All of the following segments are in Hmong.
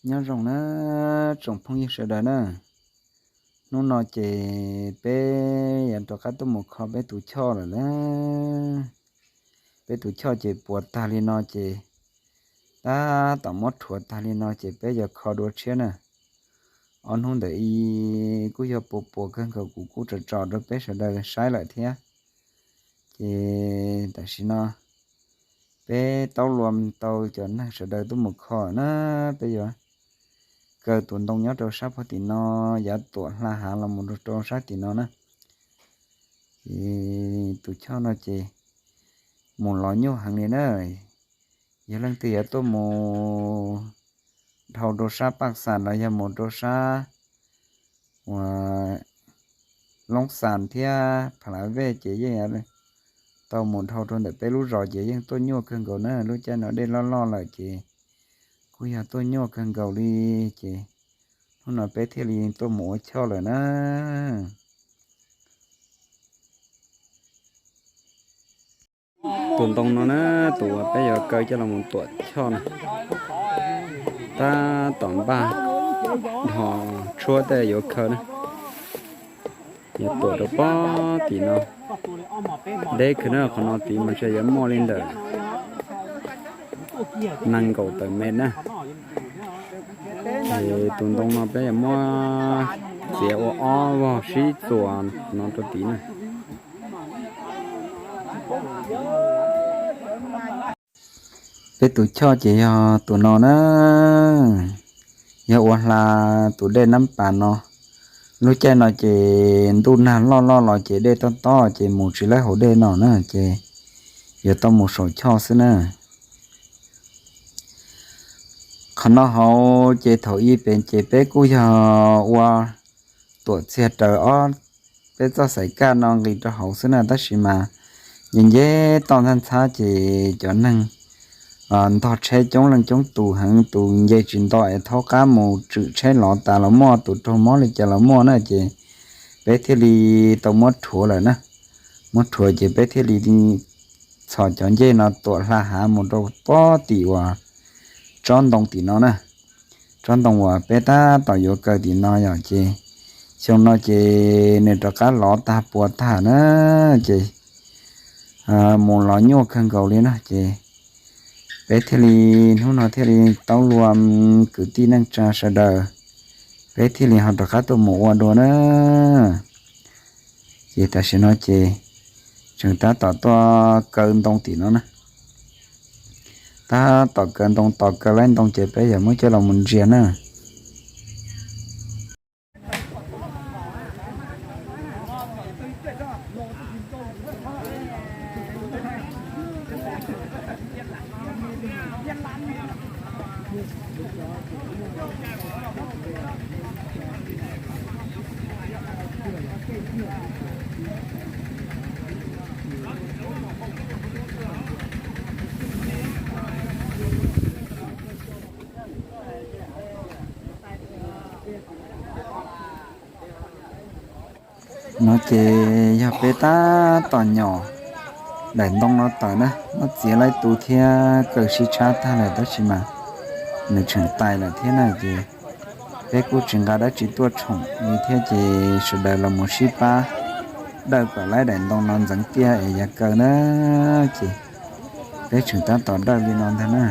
Nyob zoo na tsoom phooj ywg sawv daws na. Hnub no ces peb yuav rov qab tuaj mus kho peb tus choj lawm na. Peb tus choj ces puas tag li no ces tab tom muab rhuav tag li no ces peb yuav kho dua tshiab na. Ob hnub ntawm i kuj yog puas puas kawg nkaus, kuv kuj tso tso rau peb sawv daws saib lawm thiab. Ces tam sim no peb taub lua tau cov neeg sawv daws tuaj mus kho na, peb yuav kaw tus ntoo nyob rau sab pem tim no, yuav tuam hla hav los mus rau sab tim no na. Ces tus choj no ces mus los nyuaj heev li na. Yog leej twg yuav tuaj mus dhau rau sab Paj Xas los yog mus rau sab uas Loob Xas thiab Pha Lav Vej ces yeej tau mus dhau rau ntawm peb lub zos ces yeej tuaj nyuaj kawg nkaus na. Lub caij no dej loj loj lawm ces kuj yog tuaj nyuaj kawg nkaus li. Ces hnub no peb thiaj li tuaj mus ua choj lawm na. Tus ntoo no na, tus uas peb yuav kaw coj los mus tuam choj na, tab tom npaj dhos tshuab tej yuav khaws na. Yuav tuam rau pob tim no. Deb kawg na, qhov no tid mas ntshe yuav muaj li ntawm nees nkaum tawm mev na. Ces tus ntoo no peb yuav muab txiav ua ob vog sib txuas no rau tid na. Peb tus choj ces yog tus no na, yog ua hla tus dej Nab Pas no. Lub caij no ces ntuj nag loj loj los ces dej tob tob ces mus tsis laib hauv dej no na, ces yuav tau mus saum choj xwb na. Qhov no hauv ces thaum i pem ces peb kuj yog ua tuam txiag raws ob peb txoj xaim kaj no nqis rau hauv xwb na, tab sis mas nce nce toj ntxhab ntxhab ces cov neeg ntog tsheb coob leej coob tus heev, tus nce tsis nto es thaub qab mus tswm tsheb lov tas los muaj, tus raug mob li cas los muaj na, ces peb thiaj li tau muab rhuav lawm na. Muab rhuav ces peb thiaj li txhos cov ncej no tuam hla hav mus rau pob tim uas tsob ntoo tim no na. Tsob ntoo uas peb tab tom yuav kaw tim no yom, ces xyoo no ces nws rov qab lov tag puas tag na, ces mus los nyuaj kawg nkaus li na, ces peb thiaj li, hnub no thiaj li taub lua kwv tij neej tsa sawv daws, peb thiaj li ho rov qab tuaj mus ua dua na. Ces tam sim no ces tseem tab tom tuaj kaw ntoo tim no na. Tab tom kaw ntoo, tos kaw laib ntoo ces peb yog muab coj los mus ntsia na. No ces yog peb tab tom nyom daim ntoo no tawm na, muab txiav laib tu thiab kaw sib tshab tag lawm tab sis mas nws tseem tais lawm thiab na, ces peb kuj tsis nqa dab tsi tuaj tshoom li thiab ces sawv daws los mus sib pab dawj kom laib daim ntoo no ntxeev tiaj es yav kaw na, ces peb tseem tab tom dawj li no ntag na.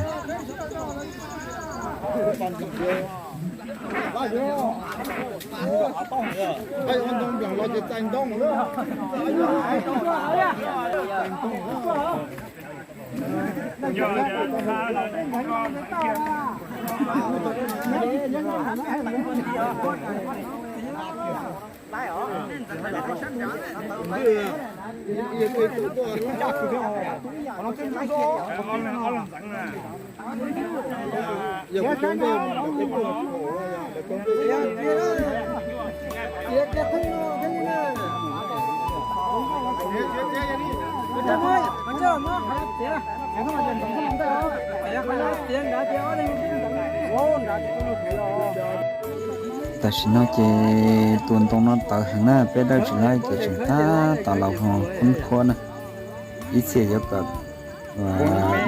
Tam sim no ces tus ntoo no tawv heev na, peb dawj tsis laib ces tseem tab tom los ho khoob khuab na. Ib txhia yuav kom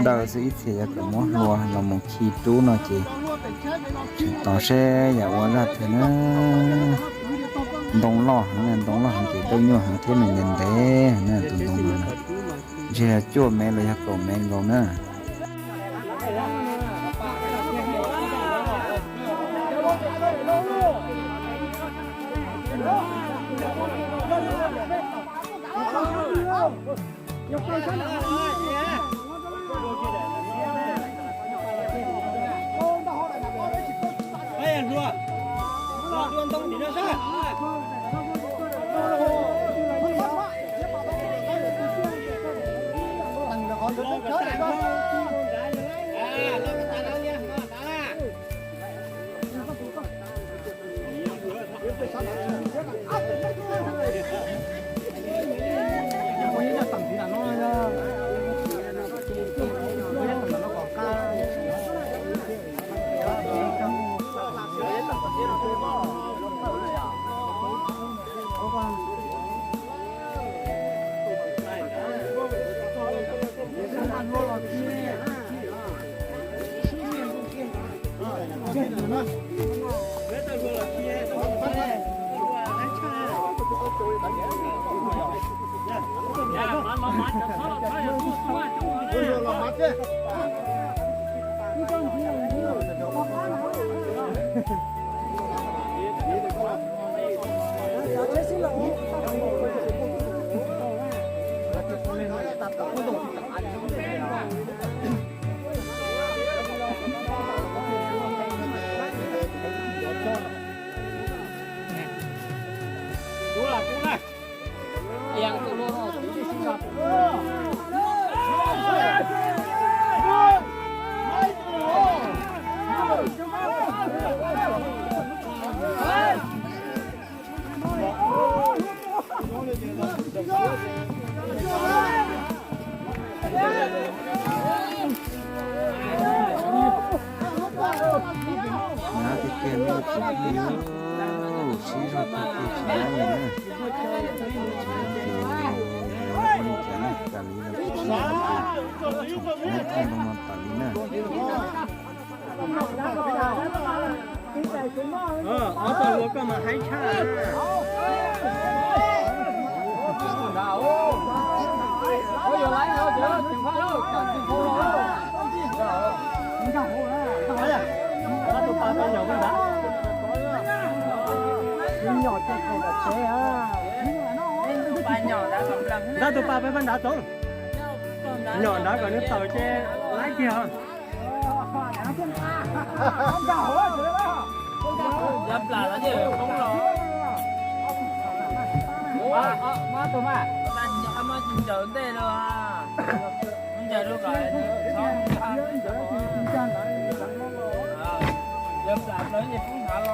dawj xwb, ib txhia yuav kom muab hlua los mus khi rub no ces Tos seb yam ua zaj twg na. Ntoo loj heev, ntoo loj heev ces dawb nyuaj heev thiab nws ntev ntev na tus ntoo no. Ntshe yog cuaj mev los yog kaum mev nkaus na. Hnyav tiag tiag, sib zog tiag tiag, tsis hnyav li na. Tsis hnyav ces yuav ua li cas na, tas li los tsis hnyav ces tshoom hnyav txog ntoo no tas li na. Ob tug hluas koj mas haib tshaj. Nrog tus pas peb npaj nrad tod. Nyom nrad kom nws tawm ces laib kiag. Cov plam no ces poob los. Tab sis tsis ncaws ntej los, ncaws rau kom txhob ntag. Cov plam no ces poob nrad los.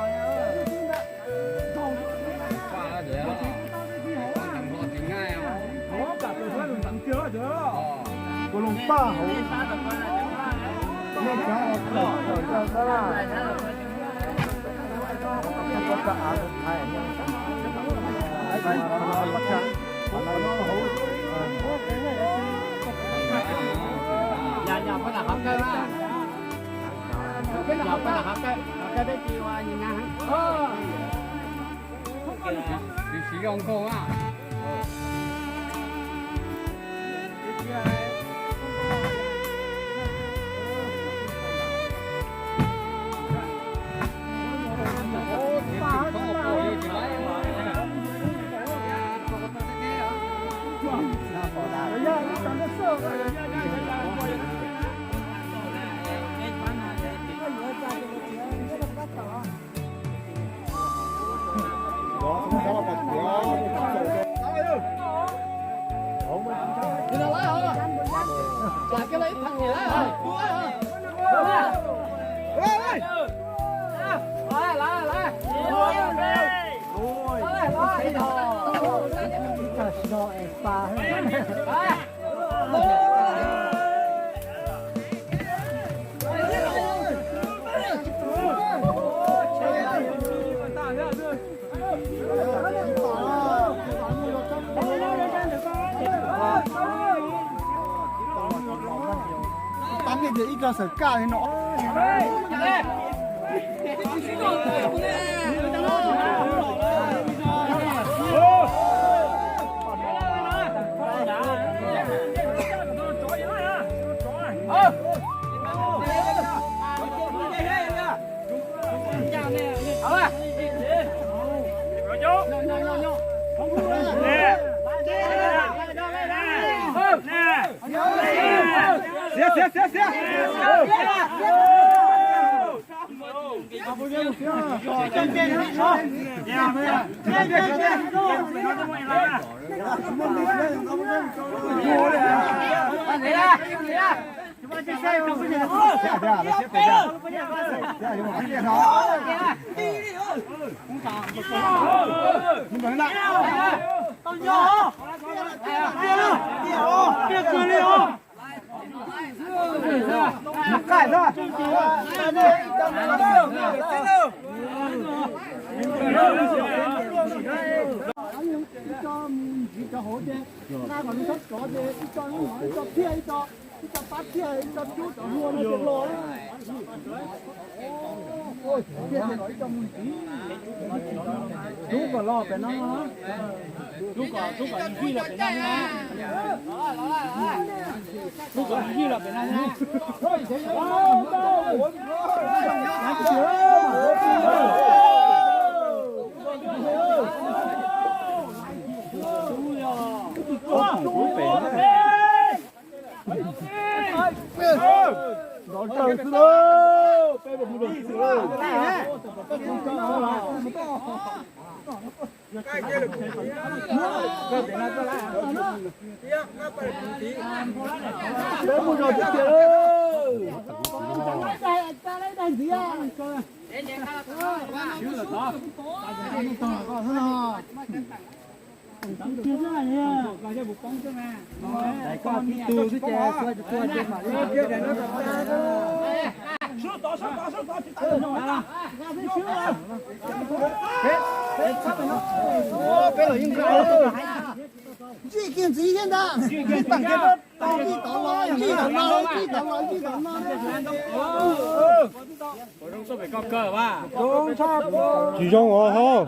Tab nej tias ib co xawm kaj li no. Ib co mus ntxiv cov hauv ces nqa kom nws txhob tsov ces ib co nyob no, ib co phiaj, ib co, ib co pab phiaj, ib co cub cov hlua no ces los. Phiaj ces los ib co mus ntxiv. Rub kom los pem no, rub kom, rub kom nws zij los pem no na. Rub kom nws zij los pem no na. Peb mus zog tiag tiag. Koj tib tug xwb ces tua tua ces mam li. Peb los yeej nqa ntsij kiag ntxiv thiab ntag. Ntsij tag kiag, ntsij tod los, ntsij tod no, ntsij tod los, ntsij tod no. Tsis zoo os hauj.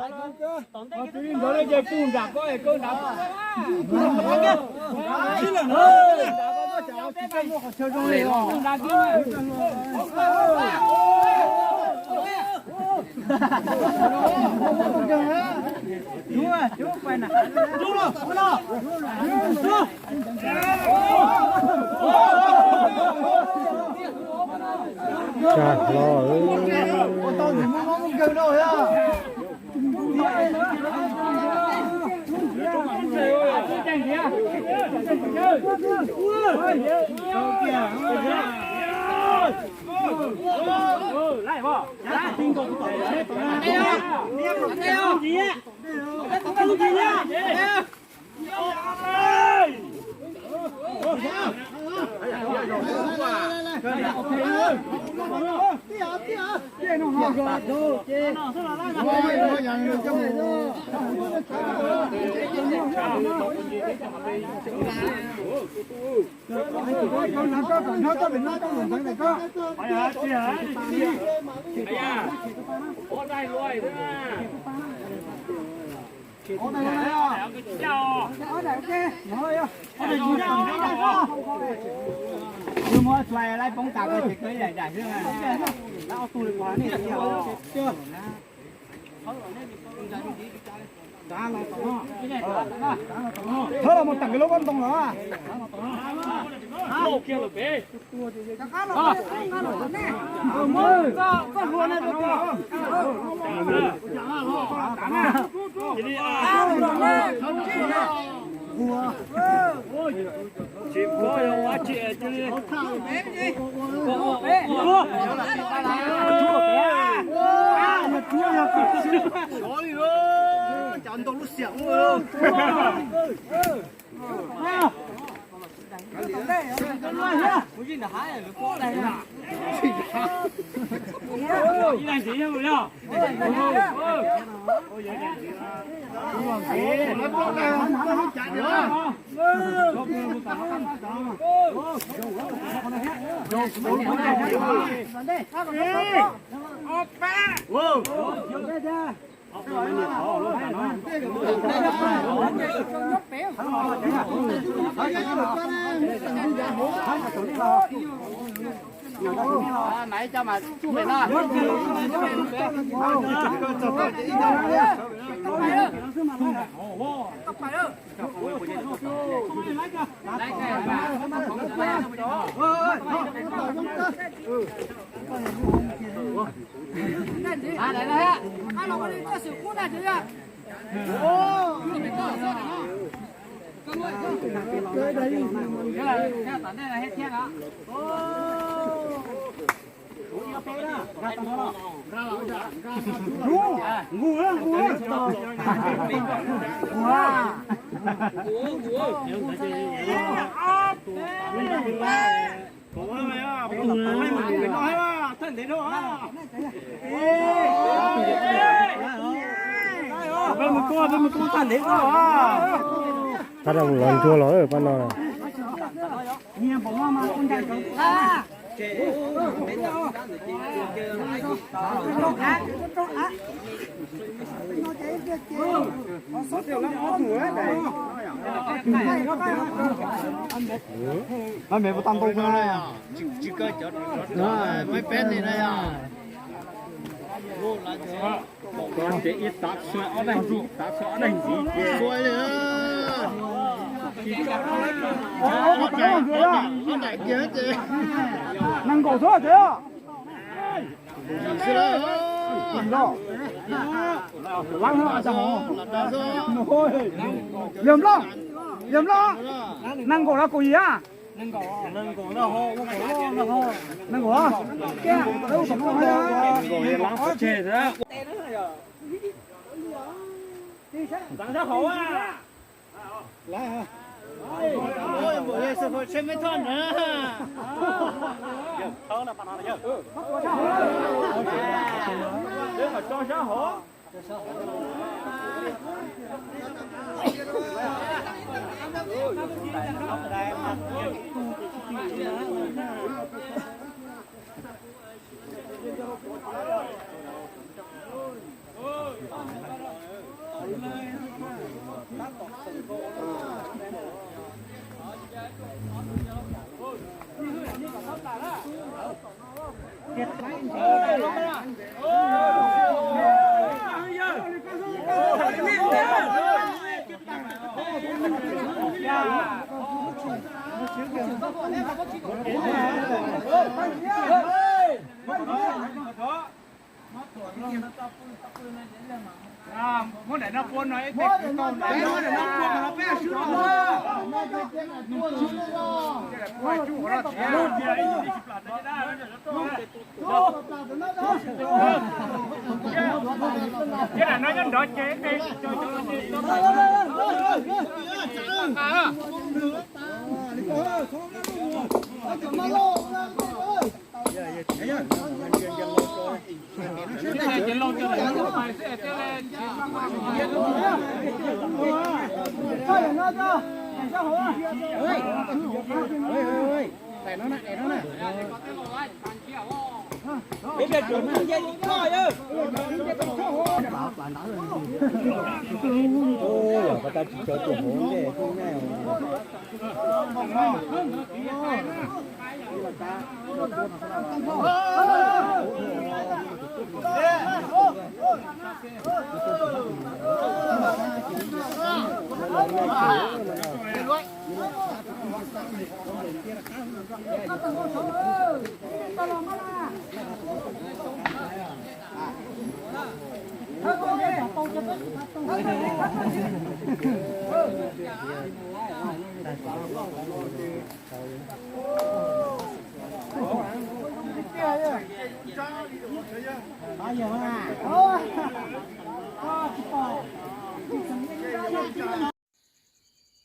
Tsag hlo. Thawb los mus tawm lub pob ntoo los. Pab no los nruag los pab no. Maiv peb li na yog. Ces ib tav txhua ob daim ntxiv, tav txhua ob daim ntxiv ces nees nkaum xwb ces. Yawg Nplog, yawg Nplog, nees nkaum los kaum yim a? Nees nkaum. Muab daim no pua no, muab daim no pua no peb swb los. Ces daim no nyob nrov ces.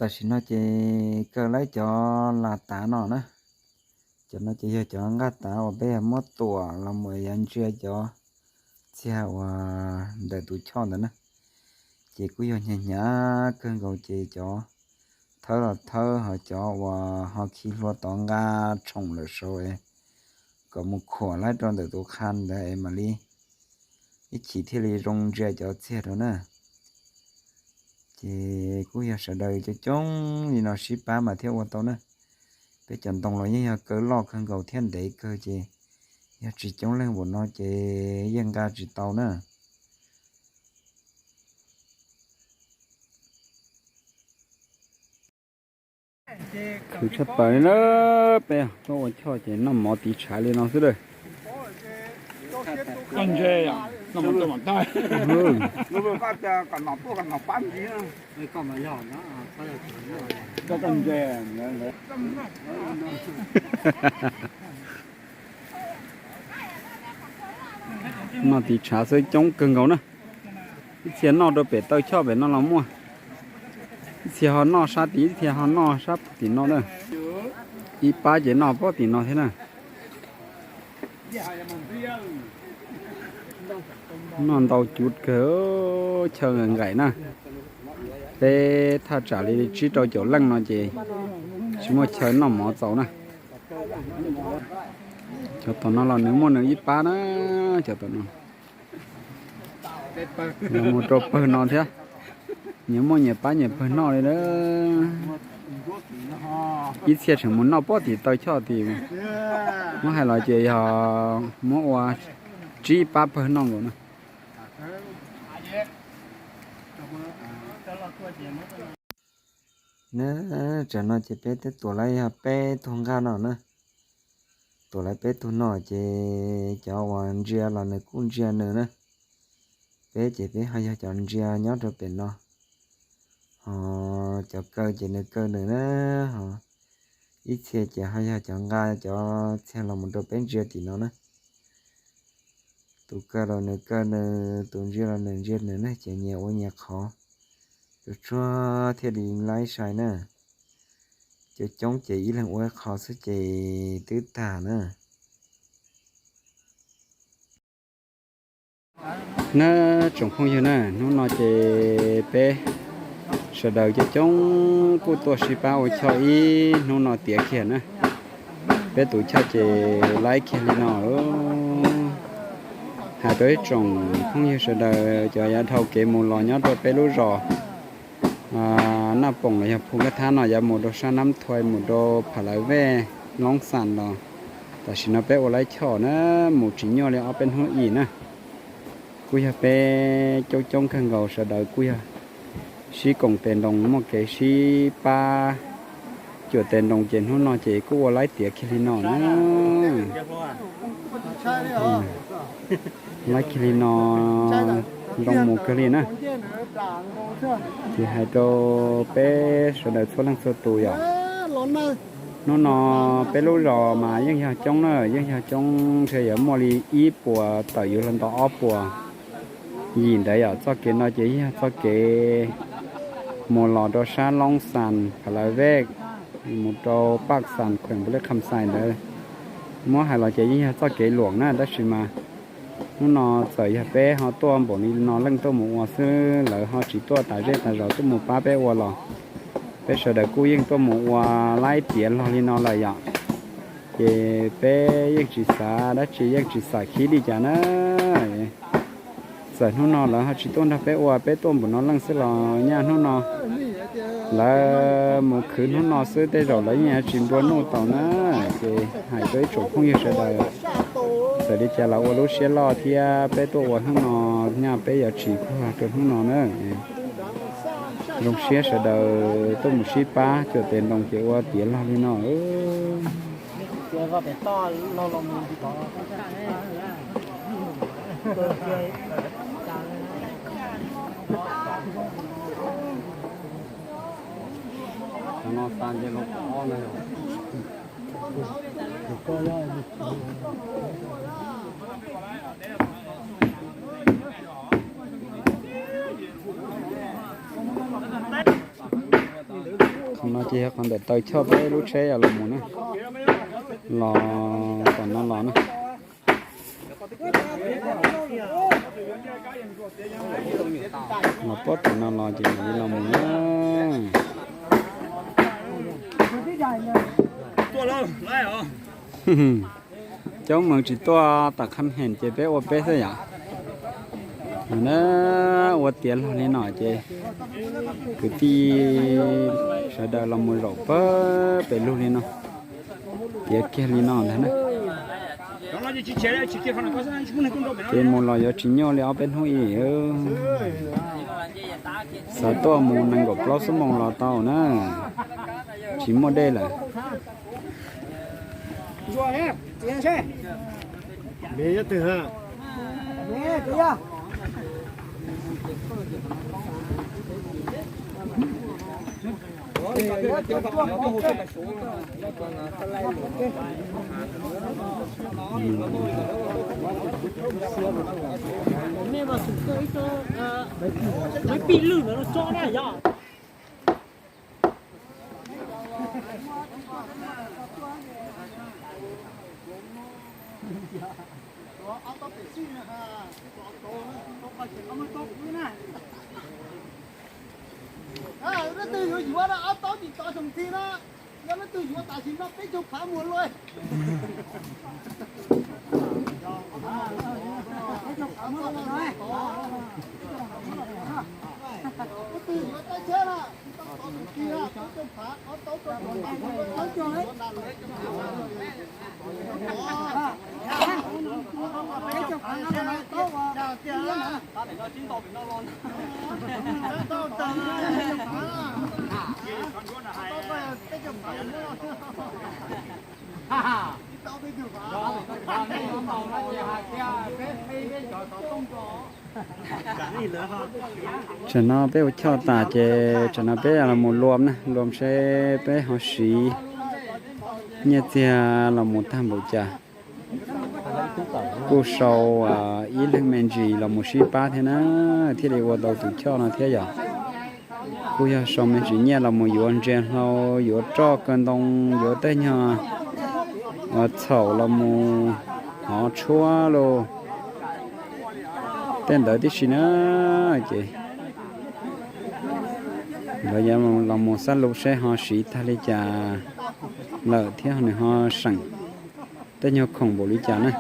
Tam sim no ces kaw laib cov las tav no na. Cov no ces yog cov nqaj tav uas peb yog muab tuam los mus yav ntsia cov txhia uas ntawm tus choj ntawd na. Ces kuj yog hnyav hnyav kawg nkaus ces cov thawb los thawb ho cov uas ho khi hlua tod nqa tshoom lawm saud es kom mus khuam laib rau ntawm tus qha ntawd es mam li ib chim thiaj li zoo ntsia cov txiag rau na. Ces kuj yog sawv daws coob coob li no sib pab mas thiaj ua tau na. Peb cov ntoo los yeej yog kaw loj kawg nkaus thiab ntev kawg ces yog tsis coob leej npaum no ces yeej nqa tsis tau na. Khwv tshaj plaws li na, peb tuaj ua choj ces noj mov tiv tshav li no xwb lawm. Noj tiv tshav xwb coob kawg nkaus na. Ib txhia noj rau pem taw choj pem no los muaj, ib txhia ho noj sab tid, ib txhia ho noj sab tim no na. Ib pab ces noj pob tim no thiab na. Noj ntau cuv kawg, chaw nqaim na. Peb thaj tsam li tsib rau caum leej no ces tsis muaj chaw noj mov txaus na. Cov tom no los nws muaj nws ib pab na, cov tom no. Los mus rau pawg no thiab, nyias muaj nyias pab nyias pawg noj li na. Ib txhia tseem mus noj pob tim taw choj tim, muab hais los ces yog muab ua tsib pab pawg noj nkaus na. Na, tsam no ces peb twb tuam lawm yog peb tug nqaj no na. Tuam lawm peb tug no ces cov uas ntsia los nws kuj ntsia nws na. Peb ces peb ho yog cov ntsia nyob rau pem no, ho cov kaw ces nws kaw nws na, ho ib txhia ces ho yog cov nqa cov txiag los mus rau peb ntsia tim no na. Tus kaw los nws kaw nws, tus ntsia los nws ntsia nws na, ces nyias ua nyias qhov, tsuag tsuag thiaj li laib sai na. Coob coob ces ib leeg ua ib qho xwb ces twb tag na. Na, tsoom phooj ywg na, hnub no ces peb sawv daws coob coob kuj tuaj sib pab ua choj ib hnub no tiav kiag na. Peb tus choj ces laib kiag li no. Hais rau ib tsoom phooj ywg sawv daws cov yav dhau kev mus los nyob rau peb lub zos Naj Poom los yog Phu Kab Thab no, yav mus rau sab Nab Thuai, mus rau Pham Lawv Vej, Loob Xas los, tam sim no peb ua laib choj na, mus tsis nyuaj li ob peb hnub ib na. Kuj yog peb coob coob kawg nkaus, sawv daws kuj yog sib koom tes nroos, muaj kev sib pab cuam tes nroos ces hnub no ces kuj ua laib tiav kiag li no na. Laib kiag li no, zoo mus kawg li na. Ces hais rau peb sawv daws txhua leej txhua tus yom, hnub no peb lub zos mas yeej yog coob na, yeej yog coob ntshe yuav muaj li ib puas tawm yuav luag nto ob puas yim ntawd yom. Txoj kev no ces yeej yog txoj kev mus los rau sab Loob Xas, Pham Lawv Vej, mus rau Paj Xas, khuem Npus Lej Kham Xais ntawd. Muab hais los ces yeej yog txoj kev luam na, tab sis mas hnub no txawm yog peb ho tuaj npaum li no leej tuaj mus ua xwb, lawv ho tsis tuaj tas zej tas zos tuaj mus pab peb ua los peb sawv daws kuj yeej tuaj mus ua laib tiav log li no lawm yom. Ces peb yeej tsis xav dab tsi, yeej tsis xav khib li cas na. Txawm hnub no lawv ho tsis tuaj nrog peb ua, peb tuaj npaum no leej xwb los nyaj hnub no lawv mus khwv hnub no xwb, tej zaum lawv yeej yuav tsis nplua nuj tau na. Ces hais rau ib tsoom phooj ywg sawv daws, txawm li cas los ua lub siab loj thiab, peb tuaj ua hnub no, nyaj peb yuav tsis pluag rau hnub no na. Zoo siab sawv daws tuaj mus sib pab cuam tes nroos ces ua tiav log li no. Qhov no ces yog qhov ntawm taw choj peb lub tsheb yog los mus na, los tom no los na. Los pob tim no los ces mam li los mus na. Coob mus tsis tuaj tom Kham Heem ces peb ua peb xwb yom. No na, ua tiav log li no ces kwv tij sawv daws los mus zaum pag pem lug li no, tiav kiag li no ntag na. Ces mus los yuav tsis nyuaj li ob peb hnub ib. Xav tuaj mus nees nkaum plaub xuab moos los tau na, tsis muaj dej lawm. Leej twg yuav yuav ob taub tsis tso xyoo txij na, yog leej twg yuav tam sim no peb caug phav muag luaj. Leej twg yuav tab tshab na, tsis tau tso xyoo txij na, peb caug phav ob taub tso xyoo txij, yuav na peb caug phav. Tsam no peb ua choj tas ces tsam no peb los mus luam na, luam seb peb ho siv nyiaj txiag los mus tag npaum cas. Kuj sau ib leeg me ntsis los mus sib pab thiab na, thiaj li ua tau tus choj no thiab yom. Kuj yog sau me ntsis nyiaj los mus yuav ntsia hlau, yuav roj kaw ntoo, yuav tej nyuag txhaum los mus hov tshuab lauj, tej ntawd tib si na. Ces lawv yuav los mus xab lub seb ho siv tag li cas lawm thiab nws ho seem tej nyuag khoom npaum li cas na.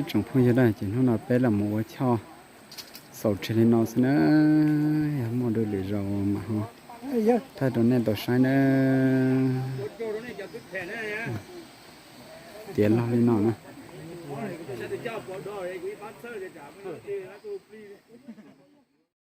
Tsoom phooj ywg, ces hnub no peb los mus ua choj xaus tseg li no xwb na, yog muaj dua lwm zaus mam ho thaij rau nej tau saib na. Tiav log li no na.